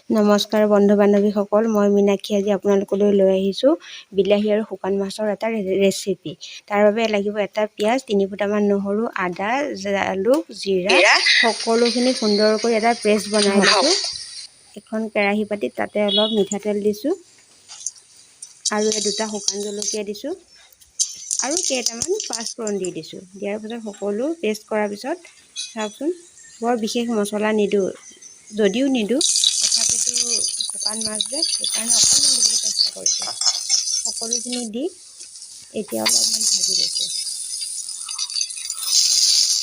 নমস্কাৰ বন্ধু বান্ধৱীসকল, মই মীনাক্ষী। আজি আপোনালোকলৈ লৈ আহিছোঁ বিলাহী আৰু শুকান মাছৰ এটা ৰেচিপি। তাৰ বাবে লাগিব এটা পিঁয়াজ, 3 ফুটামান নহৰু, আদা, জালুক, জিৰা। সকলোখিনি সুন্দৰকৈ এটা পেষ্ট বনাই লৈছোঁ। এখন কেৰাহী পাতি তাতে অলপ মিঠাতেল দিছোঁ আৰু এই দুটা শুকান জলকীয়া দিছোঁ আৰু কেইটামান পাঁচফোৰণ দি দিছোঁ। দিয়াৰ পিছত সকলো পেষ্ট কৰাৰ পিছত চাওকচোন, বৰ বিশেষ মছলা নিদিওঁ যদিও নিদিওঁ, তথাপিতো শুকান মাছ যে, সেইকাৰণে অকণমান দিবলৈ চেষ্টা কৰিছোঁ। সকলোখিনি দি এতিয়া অলপমান ভাজি লৈছোঁ।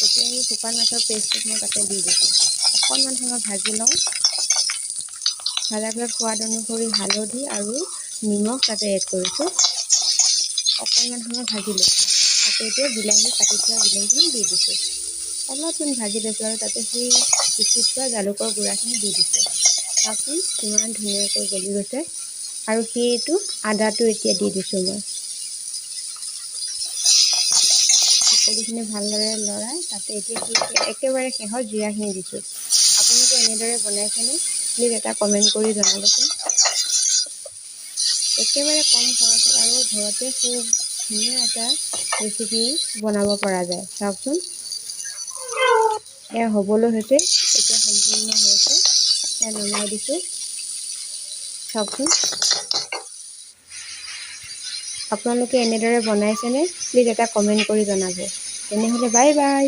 এতিয়া সেই শুকান মাছৰ পেষ্টটো মই তাতে দি দিছোঁ। অকণমান সময় ভাজি লওঁ। ভজাৰ পিছত সোৱাদ অনুসৰি হালধি আৰু নিমখ তাতে এড কৰিছোঁ। অকণমান সময় ভাজি লৈছোঁ। তাতে এতিয়া বিলাহী, কাটি থোৱা বিলাহীখিনি দি দিছোঁ। অলপমান ভাজি লৈছোঁ আৰু তাতে সেই পিচি থোৱা জালুকৰ গুড়াখিনি দি দিছোঁ। চাওকচোন, কিমান ধুনীয়াকৈ গলি গৈছে। আৰু সেইটো আদাটো এতিয়া দি দিছোঁ মই। সকলোখিনি ভালদৰে লৰাই তাতে এতিয়া কি একেবাৰে শেষত জিৰাখিনি দিছোঁ। আপোনালোকে এনেদৰে বনাইছেনে? প্লিজ এটা কমেণ্ট কৰি জনাবচোন। একেবাৰে কম খৰচত আৰু ঘৰতে খুব ধুনীয়া এটা ৰেচিপি বনাব পৰা যায়। চাওকচোন, এয়া হ'বলৈ হৈছে। এতিয়া সম্পূৰ্ণ হৈছে, এয়া নমাই দিছোঁ। চাওকচোন, আপোনালোকে এনেদৰে বনাইছেনে? প্লিজ এটা কমেণ্ট কৰি জনাব। তেনেহ'লে বাই বাই।